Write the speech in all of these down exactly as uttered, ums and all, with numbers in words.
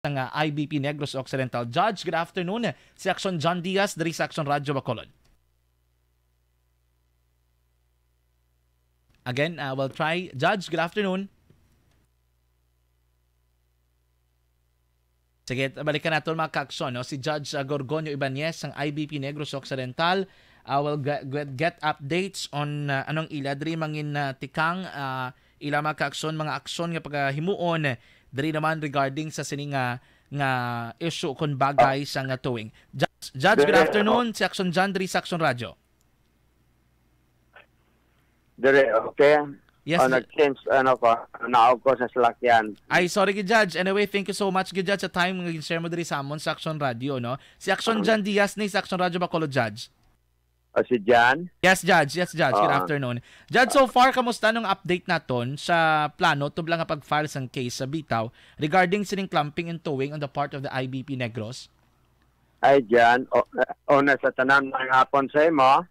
sang, ah, I B P Negros Occidental. Judge, good afternoon. Si Action John Diaz diri sa Action Radio Bacolod. Again, uh, we'll try. Judge, good afternoon. Sige, balikan naton, mga ka-aksyon, no? Si Judge, uh, Gorgonio Ibanez sang I B P Negros Occidental, uh, will get, get, get updates on, uh, anong ila diri mangin, uh, tikang, uh, ila, mga ka-aksyon, mga aksyon nga pagahimuon diri naman regarding sa sini nga, nga issue kon bagay sa nga towing. Judge, Judge, good Dere, afternoon. Si Action John diri sa Action Radio. Dere, okay. Yes, Oh, Ju- nag-change, ano ko, naog ko sa salakyan. Ay, sorry, gid, Judge. Anyway, thank you so much, gid, Judge, sa time nga gin-share mo diri sa amon sa Action Radio, no? Si Action Um, John Diaz ni sa Action Radio Bacolod, Judge. Ah, si John? Yes, Judge. Yes, Judge. Good Ah. afternoon. Judge, so far, kamusta nung update naton sa plano tubla nga pag-file sang case sa Bitaw regarding sining clamping and towing on the part of the I B P Negros? Ay, John, o, eh, una sa tanan, mga hapon sa imo,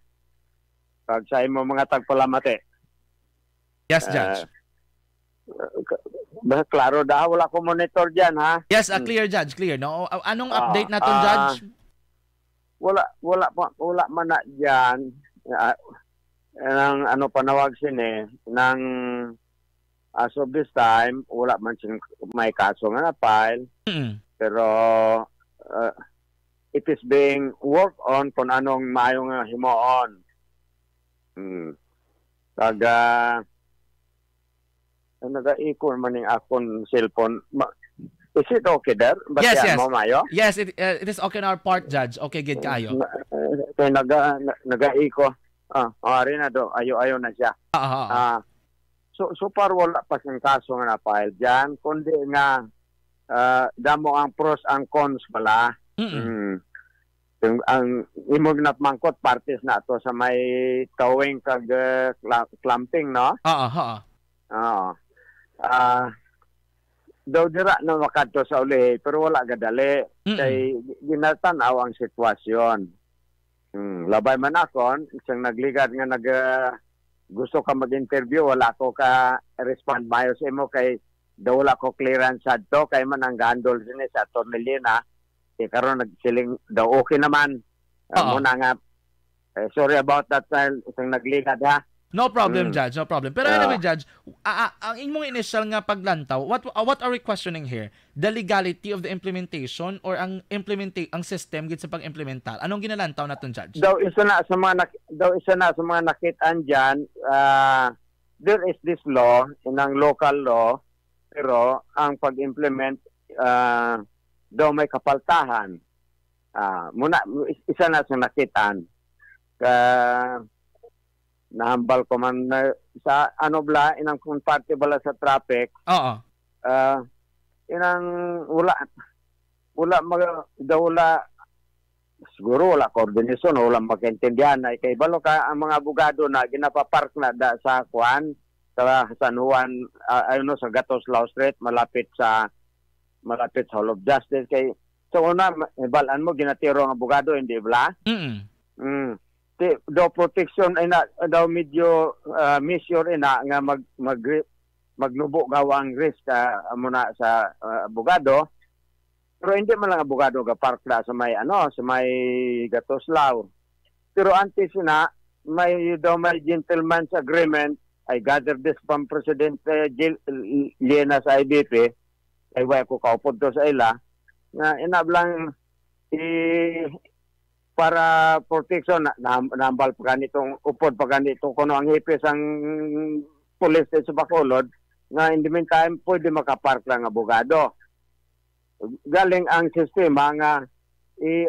kag sa imo mga tagpalamati. Yes, Judge. Eh, ka-, ba, klaro da, wala ko monitor dyan, ha? Yes, ah, Hmm. clear, Judge, clear, no? O, a-, anong Ah, update naton, ah, Judge? Wala, wala pa, wala man na dyan. Ah, nang ano panawag sini, nang as of this time, wala man sing may kaso nga na-file. Mm. Pero, ah, it is being worked on kung anong maayo nga himuon. Hmm. Kag, ah, Ay, naga-echo man ning akon cellphone. Ma-, is it okay there? Yes, Batian yes. mo, mayo? Yes, it, uh, it is okay on our part, Judge. Okay, gid kaayo. Na-, eh, kay naga-, na-, naga-echo. Ah, oh, ari na do. Ayo-ayo na siya. Ah, ah, ah. Ah, so, so far, wala pa sing kaso nga na-file dyan, kundi nga, ah, damo ang pros, ang cons pala. Mm-mm. Mm. Yung, ang imong napamangkot, parties na to sa may towing kag, uh, cla-, clamping, no? Oo, oo. Oo. Ah, daw dira na makadto sa ulihi, pero wala gadali. Mm-mm. Kay gi-, ginatan-aw ang sitwasyon. Hmm, labay man akon, isang nagligad nga nag, ah, gusto ka mag-interview, wala ko ka respond maayo sa imo kay daw wala ko clearance sadto, kay man ang ga-handle sini sa Attorney Lina, eh, karon nagsiling daw okay naman. Ah, Oo. mo na nga, eh, sorry about that, ah, isang nagligad, ha? No problem, Mm. Judge. No problem. Pero Ah. anyway, Judge, a-, a-, ang imong initial nga paglantaw, what, uh, what are we questioning here? The legality of the implementation or ang implementa-, ang system gid sa pag-implementar? Anong ginalantaw naton, Judge? Daw isa na sa mga nak-, daw isa na sa mga nakit-an dyan, ah, there is this law, inang local law, pero ang pag-implement, ah, daw may kapaltahan. Ah, muna, is-, isa na sa nakit-an. Ka-, nahambal ko man na sa, ano bala, inang kung parte bala sa traffic, Oo. ah, inang wala, wala mag-, daw wala, siguro wala koordinasyon o wala magkaintindihan. Ay, kay balo ka, ang mga abogado na ginapapark na da sa kuan, sa San Juan, ah, ano, sa Gatoslao Street, malapit sa, malapit sa Hall of Justice. Kay, sa una, ma-, balaan mo, ginatiro ang abogado, hindi bala? Mm. Mm. Ti-, daw protection, ay na, daw medyo, ah, measure, ina, nga mag-, mag-, magnubo gawa ang risk, ah, amo na sa, ah, abogado. Pero hindi man lang abogado ga-park na sa may, ano, sa may Gatoslao. Pero antes na, may daw may gentleman's agreement, I gather this from President, eh, Gil-, Lina sa I B P, ay wala ko kaupod to sa ila, nga inablang i-, para protection, na, na, nambal pa ganitong upod pa ganito kuno ang hipis ang pulis sa Bacolod, nga in the meantime, pwede makapark lang abogado. Galing ang sistema nga i-,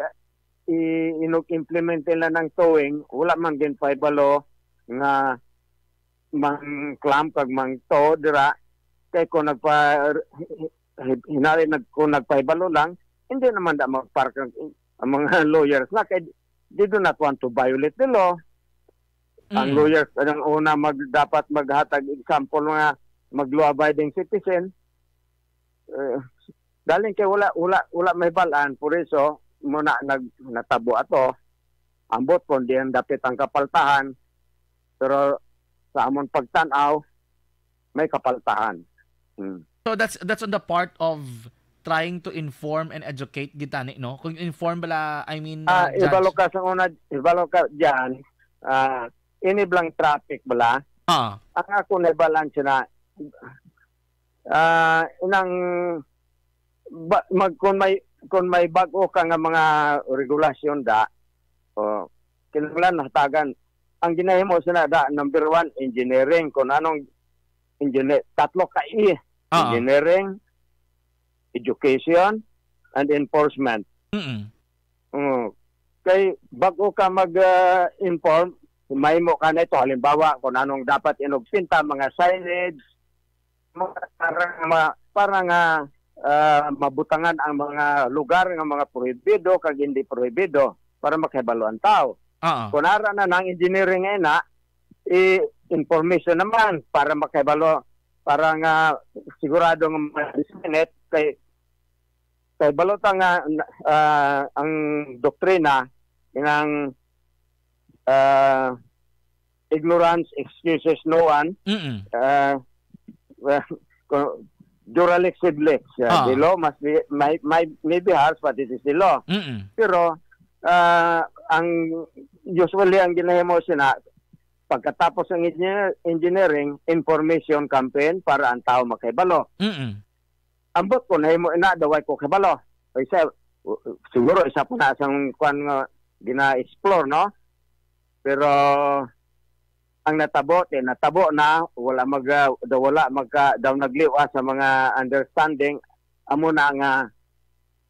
i-, inug-implement nila ng towing, wala man din pahibalo nga mang-clamp kag mang-tow dira. Kay kung nagpa-, hinali nag-, kung nagpahibalo lang, hindi naman da mag-park ang, ang mga lawyers na kay they do not want to violate the law. Ang Mm. lawyers, ang una mag-, dapat maghatag example nga mag-law-abiding citizen. Eh, galing kay wala, wala, wala may balaan, por eso, muna nag-, natabo ato. Ambot kung diyan dapit ang kapaltahan, pero sa amon pagtan-aw, may kapaltahan. Hmm. So that's, that's on the part of trying to inform and educate gid tani, no? Kung inform bala, I mean, Ah, uh, ibalo judge. Ka sa una, ibalo ka diyan, ah, ini blang traffic bala. Ah. Ang ako na balance na, ah, inang ba, mag, kung may, kung may bag-o ka nga mga regulasyon da, o kinahanglan hatagan. Ang ginahimo sina da, number one, engineering. Kung anong engineer, tatlo ka E, Ah. Engineering, education, and enforcement. Mm-mm. Mm. Kay bago ka mag, ah, inform, mahimo ka na ito. Halimbawa, kung anong dapat inugpinta, mga signage, mga para nga ma-, para nga, ah, mabutangan ang mga lugar nga mga prohibido kag hindi prohibido para makahibalo ang tao. Ah. Kung ara na nang engineering nga ina, i-, information naman para makahibalo, para nga sigurado nga mga minute kay, kay balota nga, ah, ang doktrina ng, ah, ignorance excuses no one. Mm-mm. Ah, well, ko-, duralix sed lex. Ah, Ah. The law must be, may, may, may be harsh, but it is the law. Mm-mm. Pero, ah, ang, usually, ang ginahimo sina, pagkatapos ng engineer-, engineering, information campaign para ang tao makahibalo. Mm-mm. Ambot ko nahimo ina, daw way ko kabalo. O isa, u-, u-, siguro isa pa na sang kwan nga gina-explore, no? Pero ang natabo, ti natabo na, wala mag, ah, daw wala magka, daw nagliwa sa mga understanding, amo na nga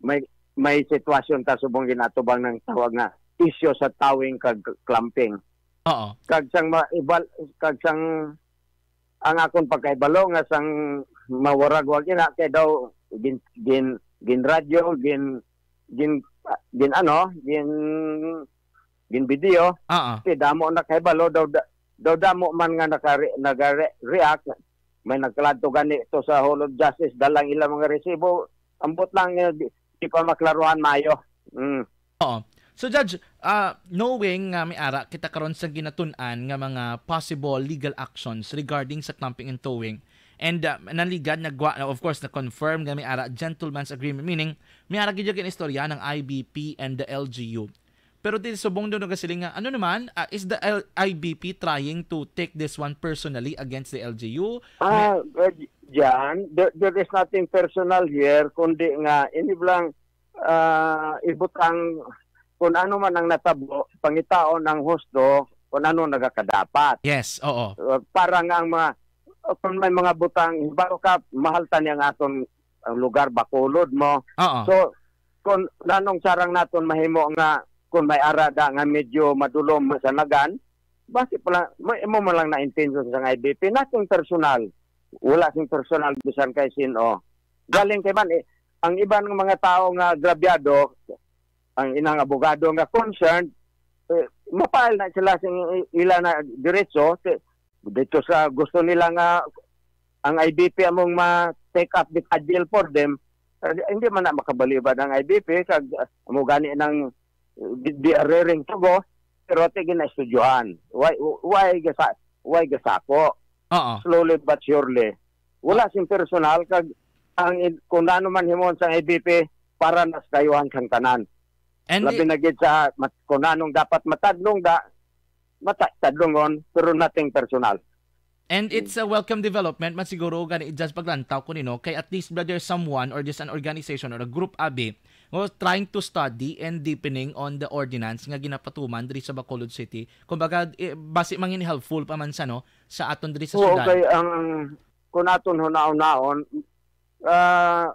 may, may sitwasyon ta subong ginatubang ng tawag nga issue sa towing kag clamping. Oo. Kag sang ma-, ibal-, kag sang ang akon pagkahibalo nga sang mawaragwag ina kay daw gin-, gin-, ginradyo, gin-, gin-, gin-, ano, gin-, gin-video. Ah, ah. Kay damo nakahibalo daw da-, daw damo man nga nakare-, nagare-, react. May nagkaladto gani to sa Hall of Justice, dalang ilang mga resibo. Ambot lang, eh, di, di pa maklaruhan mayo. Mm. Oo. So, Judge, ah, knowing nga may ara kita karon sa ginatun-an nga mga possible legal actions regarding sa clamping and towing, and, ah, naligad, nagwa-, of course, na-confirm nga may ara gentleman's agreement, meaning may ara gid yung istorya ng I B P and the L G U. Pero di subong doon nagasiling nga, ano naman, ah, is the L-, I B P trying to take this one personally against the L G U? Ah, uh, Jan, there, there is nothing personal here, kundi nga, ini lang, ah, ibutang kung ano man ang natabo, pangitaon ang husto kung ano nagakadapat. Yes, oo. Uh, para nga ang mga, uh, kung may mga butang, halimbawa ka, mahal ta ni ang aton, ang lugar, Bacolod mo. Oo. So, kung nanong sarang naton mahimo nga kung may ara da nga medyo madulom masanagan, basi pala, mo, mo man lang na intention sa I B P, nothing personal. Wala sing personal bisan kay sin-o. Galing kay man, eh, ang iban nga mga tao nga agrabyado, ang inang abogado nga concerned, eh, ma-file na sila sing ila na diretso, ti-, dito sa gusto nila nga ang I B P among ma-take up the cudgel for them, eh, hindi man na makabalibad ang I B P, kag, ah, amo gani nang, eh, di, di raring to go, pero ti ginaestudyohan. Why, why gasa-, why gasako? Oo. Slowly but surely. Wala sing personal, kag ang in-, kung ano man himuon sa I B P, para nas kayuhan sang tanan. And Labi it na gid sa mat-, kung anong dapat matadlong da, mata-, tadlongon, pero nothing personal. And it's a welcome development man siguro gani, Judge, paglantaw ko nino, kay at least, brother, someone or just an organization or a group, abi, was trying to study and deepening on the ordinance nga ginapatuman diri sa Bacolod City. Kumbaga, eh, basi mangin helpful pa man sa, no, sa aton diri sa Oo, syudad. Kay ang, kung aton hunaon-hunaon, ah,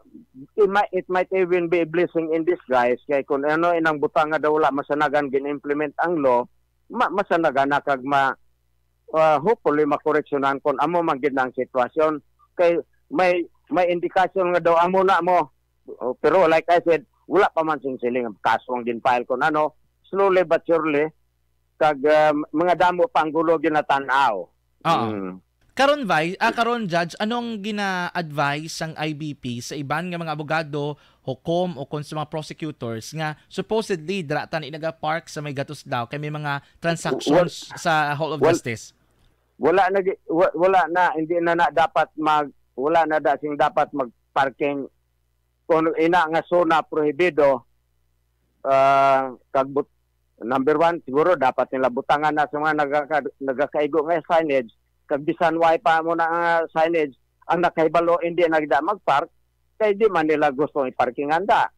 it might, it might even be a blessing in disguise, kay kung ano inang butang nga daw wala masanagan gin-implement ang law, ma-, masanagan na kag ma-, ah, hopefully makoreksyonan kung amo man gid na ang sitwasyon. Kay may, may indikasyon nga daw amo na mo. Oh, pero like I said, wala pa man sing siling kaso ang gin-file kung ano, slowly but surely, kag, ah, mga damo pa ang gulo ginatan-aw. Oo. Mm. Karon, Vice, ah, karon, Judge, anong gina-advise sang I B P sa iban nga mga abogado, hukom, o kon sa mga prosecutors nga supposedly dira tani naga-park sa may gatos daw kay may mga transactions Wal-, sa Hall of wal-, Justice? Wala na gi-, wa-, wala na, hindi na, na dapat mag, wala na da sing dapat mag-parking kung ina nga zona prohibido, ah, kag but-, number one, siguro dapat nila butangan na sa mga nagaka-, nagakaigo nga signage. Kag bisan way pa mo na nga signage, ang nakahibalo hindi na gid mag-park, kay di man nila gusto i-parkingan da.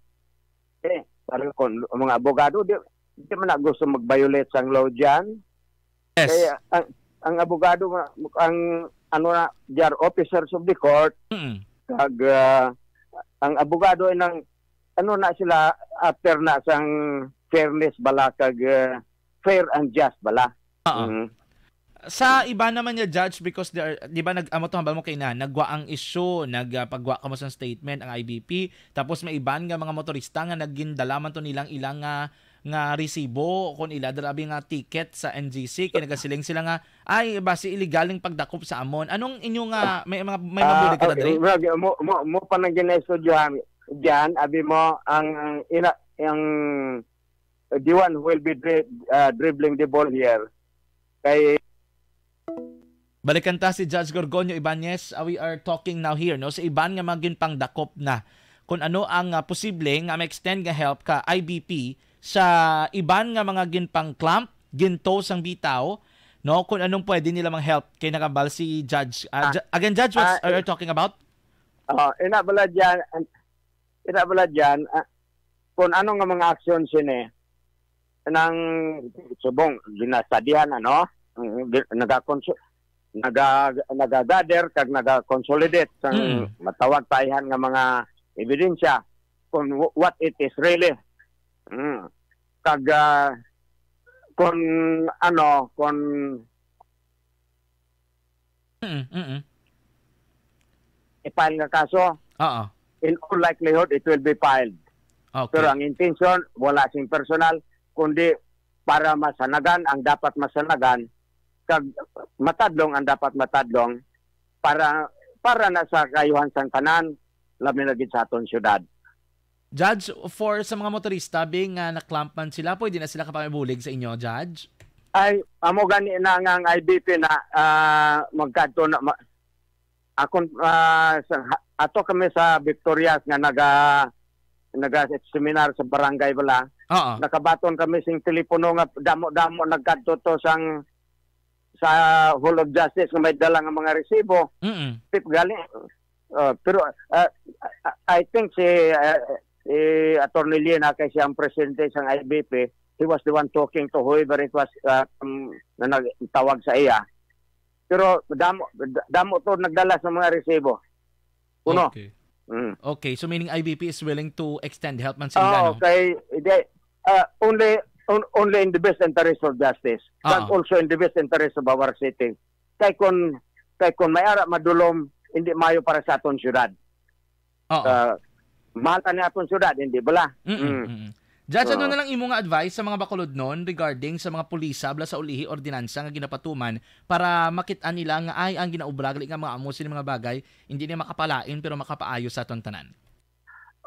Eh, pareho kung ang mga abogado, di, di man na gusto mag-violate sang law diyan. Yes. Kaya ang, ang abogado, ang, ano na, they are officers of the court. Mm. Kag, ah, ang abogado ay nang, ano na sila, after na sang fairness bala, kag, ah, fair and just bala. Oo. Mhm. Sa iba naman niya, Judge, because there are, di ba, nag-, amo to, hambal mo kay na, nagwa ang issue, nag, ah, pagwa kamo sa statement ang I B P, tapos may iban nga mga motorista nga nagindala man to nilang ilang, ah, nga resibo kon ila dira abi nga ticket sa N G C, kay nagasiling sila nga, "Ay, basi illegal ang pagdakop sa amon." Anong inyo nga, may mga, may mabulig ka, ah, dre? Murag, mo, mo, mo pa nang ginaestudyohan diyan, abi mo, ang, ang ina, ang, the one who will be dri-, ah, dribbling the ball here, kay Balikan ta si Judge Gorgonio Ibanez. Uh, we are talking now here, no, sa iban nga mga ginpangdakop na. Kung ano ang, uh, posible nga ma-extend nga help ka I B P sa iban nga mga ginpang-clamp, ginto sang bitaw, no, kung anong pwede nila mang help kay nagambal si Judge. Uh, Ah, Ju-, again, Judge, what ah, are you eh, talking about? Oh, ina bala diyan, an-, ina bala diyan, ah, kung ano nga mga aksyon sini, nang subong ginastadihan, ano, mm, gi-, nagakonsu-, naga-, nagagather kag nagaconsolidate sang Mm. matawag tayhan nga mga ebidensya kung wh-, what it is really. Mm. Kag, ah, kung ano, kung Mm, mm. i-file nga kaso, Oo. in all likelihood, it will be filed. Okay. Pero ang intention, wala sing personal, kundi para masanagan ang dapat masanagan, kag matadlong ang dapat matadlong para, para na sa kaayuhan sang tanan, labi na gid sa aton syudad. Judge, for sa mga motorista, being nga na-clamp man sila, pwede na sila kapabulig sa inyo, Judge? Ay, amo gani na nga ang I B P na, ah, magkadto na, ma-, akon, ah, sa, ha-, ato kami sa Victorias nga naga-, naga-seminar sa barangay bala. Oo. Nakabaton kami sing telepono nga damo-damo nagkadto to sang, sa Hall of Justice nga may dala nga mga resibo. Mm. Tip gali. Uh, pero, uh, I, I think si, uh, si Attorney Lina, kay siya ang presidente sang I B P, he was the one talking to whoever it was, uh, um, na nagtawag sa iya. Pero damo, damo to nagdala sa mga resibo. Kuno. Okay. Mm. Okay, so meaning I B P is willing to extend help man sa ila, Oo, no? Kay, hindi, uh, only, on-, only in the best interest of justice, Ah. but also in the best interest of our city. Kay kun, kay kun may ara madulom, hindi mayo para sa aton syudad. Oo. Ah, mahal ta ni aton syudad, hindi bala? Mm-mm, Mm. mm-mm. Judge, ano Oo. na lang imo nga advice sa mga bakulodnon regarding sa mga pulisa bala sa ulihi ordinansa nga ginapatuman para makit-an nila nga ay ang ginaobra gali nga mga amo sini mga bagay, hindi ni makapalain pero makapaayo sa aton tanan?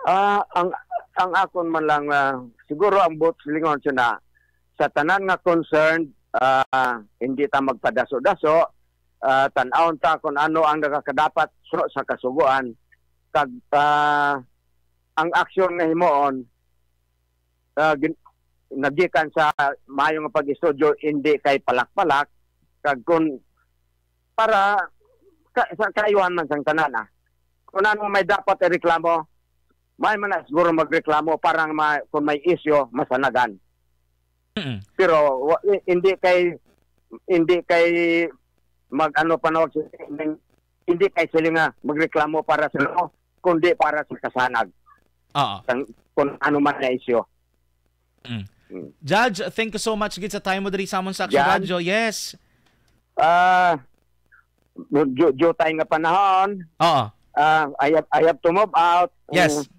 Ah, ang, ang akon man lang, ah, siguro ang buot silingon siya na sa tanan nga concerned, ah, hindi ta magpadaso-daso, ah, tan-awon ta kung ano ang nakakadapat so, sa kasugoan. Kag, ah, ang aksyon nga himuon, ah, gin-, nagikan sa maayo nga pag-estudyo, hindi kay palak-palak, kag kun para ka-, sa kaayuhan man sang tanan, ah. Kung ano may dapat ireklamo, may man na siguro magreklamo para nga ma-, kung may isyu, masanagan. Mm. Pero wa-, i-, hindi kay, hindi kay mag-ano panawag sa, hindi kay sila nga magreklamo para sa ano, kundi para sa kasanag. Oo. Sang, kung ano man na isyu. Mm. Mm. Judge, thank you so much gid sa time mo diri sa amon sa Action Jan? Radyo. Yes. Ah, ju-, jutay nga panahon. Oo. Ah, I have, I have to move out. Yes. Mm.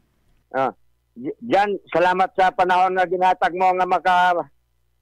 Ah, J-, Jan, salamat sa panahon nga ginhatag mo nga maka-,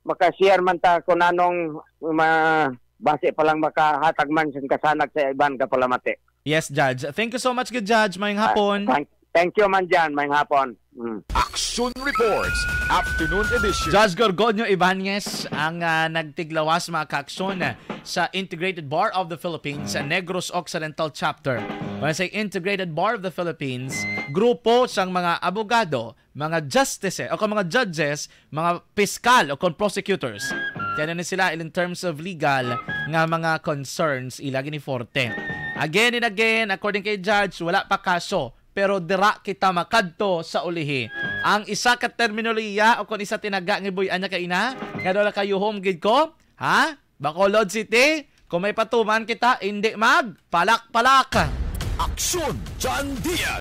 maka-share man ta kung anong ma-, base pa lang makahatag man sing kasanag sa iban ka palamati. Yes, Judge. Thank you so much, good Judge. Mayong Ah, hapon. thank, thank you man, Jan. Mayong hapon. Mm. Action Reports, Afternoon Edition. Judge Gorgonio Ibanez ang, ah, nagtiglawas, mga kaaksyon, sa Integrated Bar of the Philippines, sa Negros Occidental Chapter. When I say Integrated Bar of the Philippines, grupo sang mga abogado, mga justices, o kung mga judges, mga piskal, o kung prosecutors. Kaya na sila in terms of legal nga mga concerns ila giniforte. Again and again, according kay judge, wala pa kaso. Pero dira kita makadto sa ulihi. Ang isa ka terminolohiya o kung isa tinaga nga buy-an niya kaina, nga daw nakayuhom gid ko, ha? Bacolod City, kung may patuman kita, hindi mag palak-palak. Aksyon John Diaz.